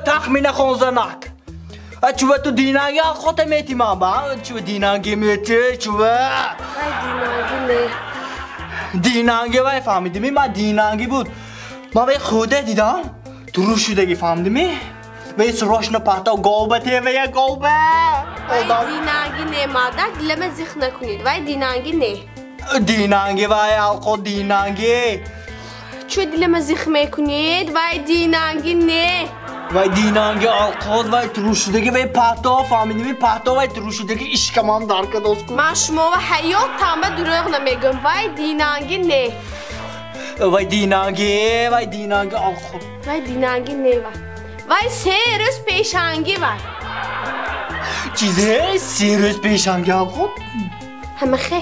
Тахмина хонзанак. Чува ту динанги алхота мети ман ба? Чува динанги мети, чува? Вай динанги не. Динанги вай фаҳмидими? Ман динанги буд. Ман вай худа дидам. Дуруст шудаги фаҳмидими? Вай срочно пахта голба тевая голба. Вай динанги не, мардак, дилама зих накунед. Вай динанги не. Динанги вай алқо динанги. Чу дилама зих мекунед? Вай динанги не. Вай динанги алқот, вай турушудаги, вай пахто, фаҳмидими? Пахто вай турушудаги ишкамам дарка доску. Ман шумова ҳаёт тамба дурӯғ намегӯям. Вай динанги не. Вай динанги, вай динанги алқот. Вай динанги не вай. Вай се рӯз пешанги вай. Чизе? Се рӯз пешанги алқот? Ҳамахе.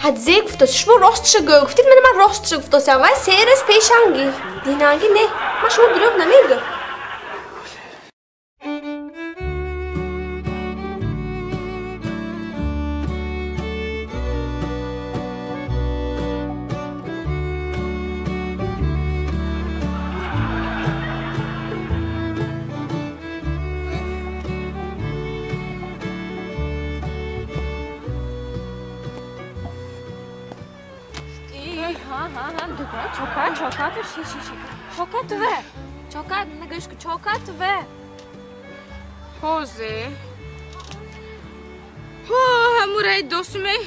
Ҳадзе гуфтос, шумо ростша гӯ гуфтед, ман ростша гуфтосам. Вай се рӯз пешанги. Динанги не. Ман шумо дурӯғ намегӯям. Хозе. Ҳо, ҳамураи достме,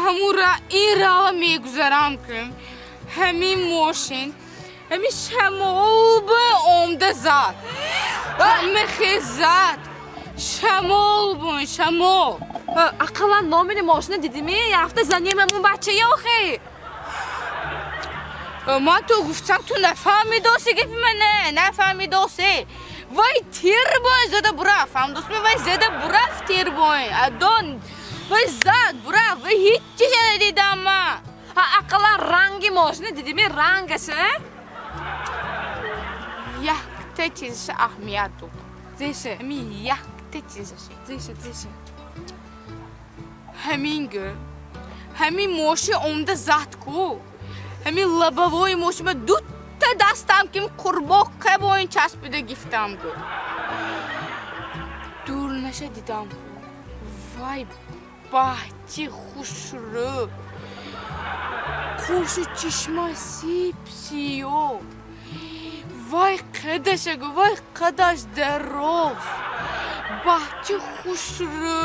ҳамура ин рава мегузарам кун. Ҳамин мошин, ҳамин шамол ба омда зад. Мехе зад. Шамол бун, шамол. Ақаллан номери мошина дидими? Яфта занем ҳамун бачаи охи. Ман ту гуфтам, ту нафаҳмидоси гапи мана, нафаҳмидоси. Вай тир бой зада бураф, фаҳмидосми? Вай зада бураф тир бой. Адон вай зад бураф, вай ҳеҷ чизе надидам ман. Ақаллан ранги мошина дидими? Рангаша? Якта чизаша аҳамият дод. Зеша? Ҳамин якта чизаша. Зеша, зеша. Ҳамин гӯ. Ҳамин мошин омда зад ку. Ҳамин лобовои мошинма дутта дастам ким қурбоқа боин часпида гифтам гӯ. Дур наша дидам ку. Вай бачи хушрӯ. Қошу чишма сип-сиёҳ. Вай қадаша гӯ, вай қадаш дароз. Бачи хушрӯ.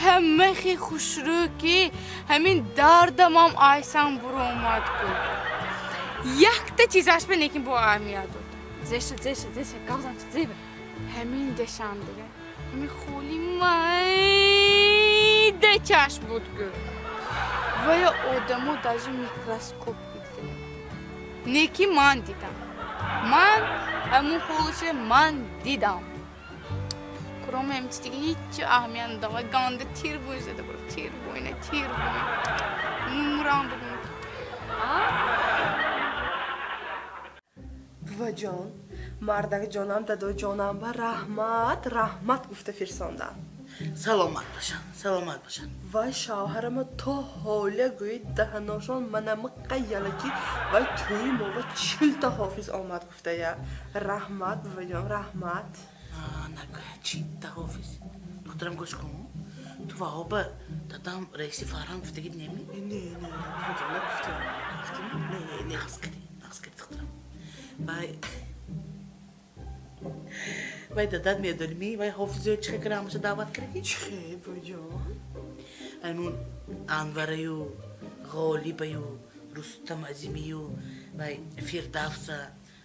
Ҳамахи хушрӯ ки ҳамин дардамам айсан буромад ку. Якта чизаш ба некин бо аҳамият дод. Зеша, зеша, зеша, гавзан зеба. Ҳамин дашандага. Ҳамин холи майда чашм буд гӯ. Вая одамо даже микроскоп дидем. Неки ман дидам. Ман ҳамун холиша ман дидам. Кроме ҳамин дига ҳеҷ аҳамият надодам. Вай ганда тир бой зада бураф, тир бой, на тир бой. Мурам бугун. Буваҷон, мардак ҷонам, дадоҷонам ба раҳмат, раҳмат гуфта фирсондам. Саломат бошанд, саломат бошанд. Вай шавҳарама то ҳоля гӯи даҳаношон манамиққа ялаки вай тӯи мова 40та ҳофиз омад гуфтая. Раҳмат, буваҷон, раҳмат. Нагӯя, 40та ҳофиз. Духтарам гӯш кун. Ту ваҳоба дадам раиси фарҳанг гуфтагид неми? Не, не, буваҷон, нагуфтам. Гуфтим? Не, не, нағз кардӣ, нағз кардӣ, духтарам. Вай вай дадат медоними, вай ҳофизои чихе кара ҳамаша даъват кардаги? Чихе, буваҷон? Аймун Анвараю, Ғолибаю, Рустам Азимию, вай Фирдавса,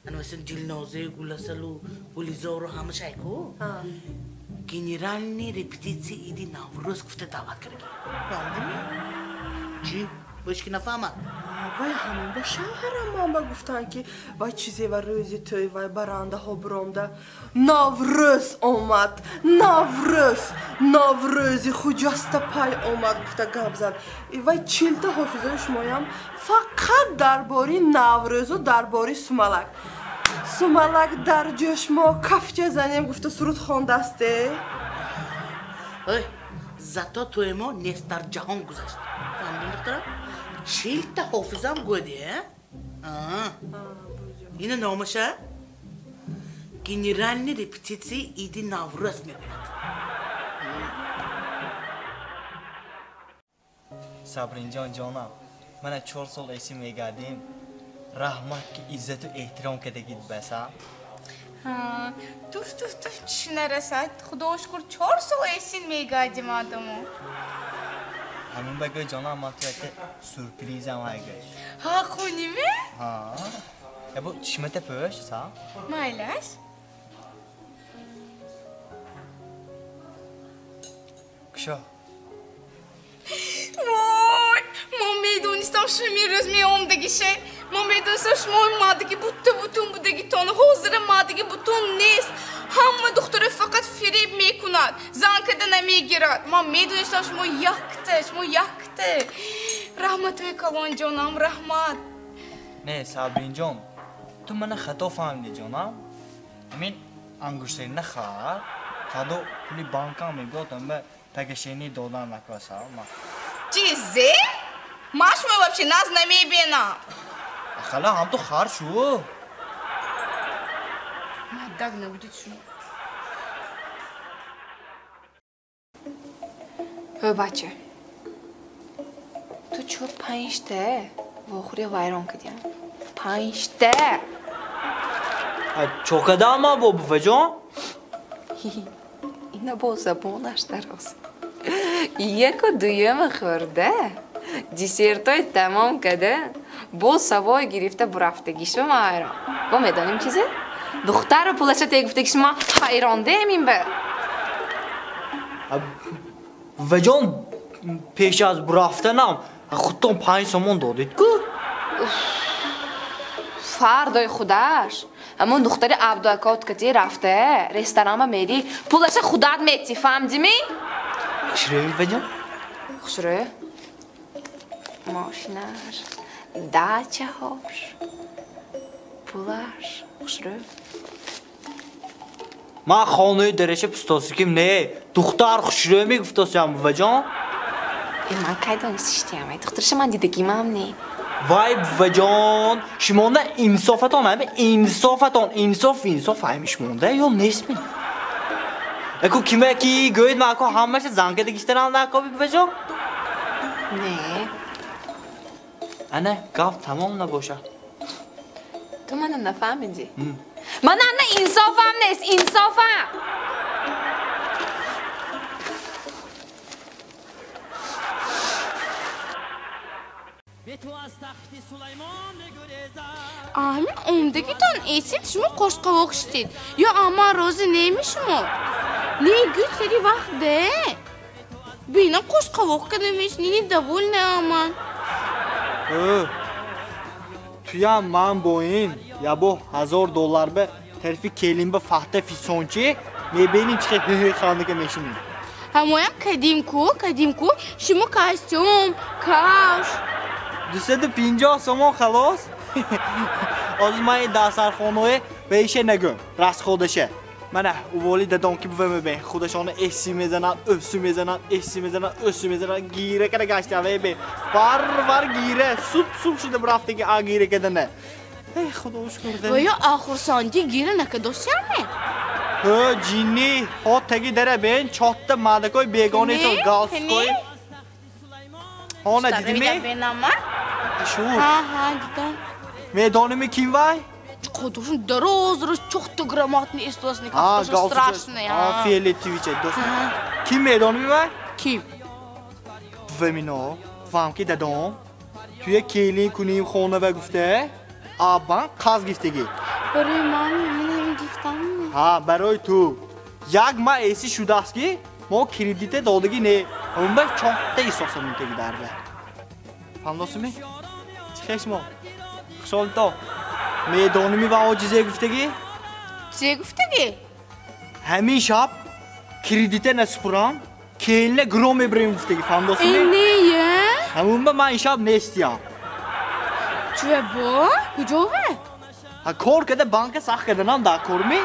анвасан Дилнозаю, Гуласалу, Гулизору ҳамаша айку? Генеральный репетиция иди Наврӯз гуфта даъват кардаги. Фаҳмидими? Чӣ? Бо ҳеч ки нафаҳмад? Вай ҳамон ба шавҳарам ман ба гуфтанд ки вай чизе ва рӯзи тӯй вай барандаҳо биромда. Наврӯз омад, Наврӯз, Наврӯзи хуҷаста пай омад гуфта гап зад. Вай 40та ҳофизои шумоям фақат дар бораи Наврӯзу дар бораи сумалак. Сумалак дар ҷӯш мо кафча занем гуфта суруд хондасте. Ой, Зато туи мо нест дар ҷаҳон гузашт. Фаҳмидӣ, духтарам? 40 та ҳофизам гӯди, ина номаша генеральный репетиция иди Наврӯз мегӯяд. Сабринҷон, ҷонам, мана 4 сол эси мегардем. Раҳмат, ки иззату эҳтиром кардагид баса. Туф, туф, туф, чӣ нарасад. Худо шукр, 4 сол эсин мегардим адамо. Ҳамин ба гӯй, ҷонам, ман ту якта сюрпризам ҳай, гӯй. Ҳа, хуниме? Ҳа. Ябо чишмата пӯш, са. Майлаш. Кушо. Вой, ман медонистам, шуми рӯз меомдагише. Ман медонистам, шумо мадаги бутта бутун будагитон. Ҳозира мадаги бутун нест. Ҳама духтара фақат фиреб мекунад, зан када намегирад. Ман медонистам, шумо якта, шумо якта. Раҳматои калон, ҷонам, раҳмат. Не, Сабринҷон, ту мана хато фаҳмидӣ, ҷонам. Ҳамин ангуштарина хар, фардо пули банкам мебиёд, ама погашение додан накаса. Чизе? Ман шумо вообще наз намебинам. Ахала ҳам ту хар шу. Маддаг набудед шумо. Ҳо, бача, ту чор панҷта вохӯрия вайрон кардиям, панҷта. Чо кардам ман бо буваҷон? Ина бо забонаш дароз. Яку дуюма хӯрда, десертой тамом карда, боз савой гирифта бурафтагишма ман ҳайрон. Бо медонем чизе? Духтару пулаша те гуфтагишма ҳайрондем ин ба. Буваҷон, пеш аз бурафтанам худтон 5 сомон додед ку. Фардои худаш ҳамон духтари Абдуакот кати рафта ресторанба мери, пулаша худат мети, фаҳмдимӣ? Хушрӯй, буваҷон? Хушрӯй, мошинаш, дачаҳош, пулаш хушрӯй. Ман хонаи дараша пустосиким не, духтар хушрӯй мегуфтосиям, буваҷон. Э, ман кай донистиштиям? Ай, духтараша ман дидагимам не. Вай, буваҷон, шумонда инсофатон, ҳами инсофатон, инсоф, инсоф ҳами шумонда ё нестми? Аку кима ки гӯед, ман аку ҳамаша занга дагиштарам накоби, буваҷон. Не. Ана гап тамом набошад. Ту мана нафаҳмидӣ. Мана ана инсофам нест, инсофам. Ҳамин омдагитон эсид, шумо қошқовоқ шудед ё ман розӣ неми шумо? Не, гӯд, сари вақт де бинам қошқовоқ кардамеш, недовольна ман. Туям ман бо ин ябо 1000 доллар ба тарафи келин ба фахта фисончи мебинем, чи хел хандага мешинем. Ҳамоям кадим ку, кадим ку, шумо костюм, кавш. 250 сомон, халос. Ҳозир ман ин дастархонаое ба ише нагӯм, расходаша мана уволи дадом ки бува мебин, худашона эҳси мезанад, ӯсу мезанад, эҳси мезанад, ӯсу мезанад, гира када гаштам бе вар вар гира суб суб шуда бурафтаги, а гира кадана. Эй, худо шукр. Ва ё ахурсанди гира накадосяме? Ҳо, ҷинни, ҳо, таги дара бен, чотта мардакои бегонесо галстукои ҳона дидиме? Шу. Ҳа, ҳа, дидам. Медоними ким вай? Қодошун дароз роз чохта грамотный истосник, страшный. Фиолетовый ча дост. Ким медоними вай? Ким? Вамино фаҳм ки дадом туя келин куним хона ва гуфта а банк қарз гирифтагӣ. Барои ман минам гирифтам? Ҳа, барои ту. Як ма эсӣ шудааст ки мо кредите додагӣ не, ҳамба чотта ҳисобсамонтаги дарба. Фаҳмдосими? Чӣ хеш мо хушҳолто медоними ва оҷизе гуфтагӣ? Чизе гуфтагӣ? Ҳамин шаб кредите насупурам, келина гиро мебирем гуфтагӣ, фаҳмдосими? Не. Ҳамунба ман ин шаб нестиям. Чӯя бо куҷове? Ҳа, кор карда банка сах карданам дар корми.